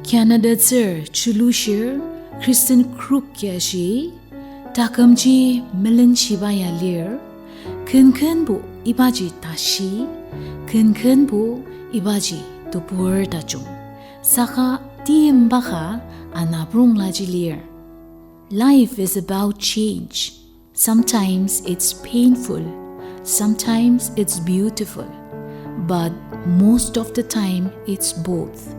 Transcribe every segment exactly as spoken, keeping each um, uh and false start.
Canada tsür chulushir Kristin Kreuk ya shi, takümji melenshiba ya lir, kenkenbo ibaji tashi, kenkenbo ibaji tebur tajung, saka timba ka anapronglaji lir. Life is about change. Sometimes it's painful, sometimes it's beautiful, but most of the time it's both.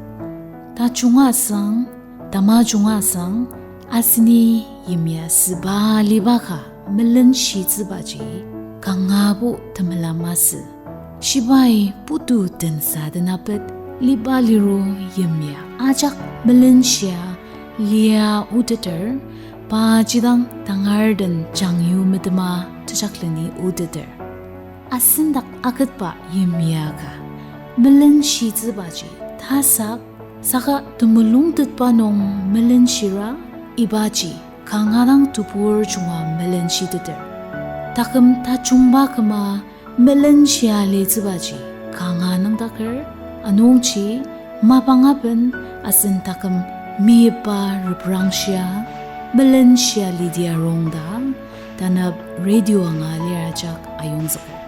Tajunga sang, tamajunga sang, aseni yimya süba liba ka melenshitsübaji kangabo temela masü. Shibai putu tensa tenapet liba liru yimya ajak melenshia lia oteter, pa jidang tangar den jangyu metema tejakleni oteter. Asendak aketba yimya ka melenshitsübaji tasak, saka temulungtetba nung melenshira, ibaji kanga dang tebur junga melenshiteter. Taküm tajungba küma melenshia litsübaji kanga nüngdaker, anungji mapang aben asen taküm meyipa reprangshia, melenshia lidia rongda, tanap radio anga lir ajak ayongzüker.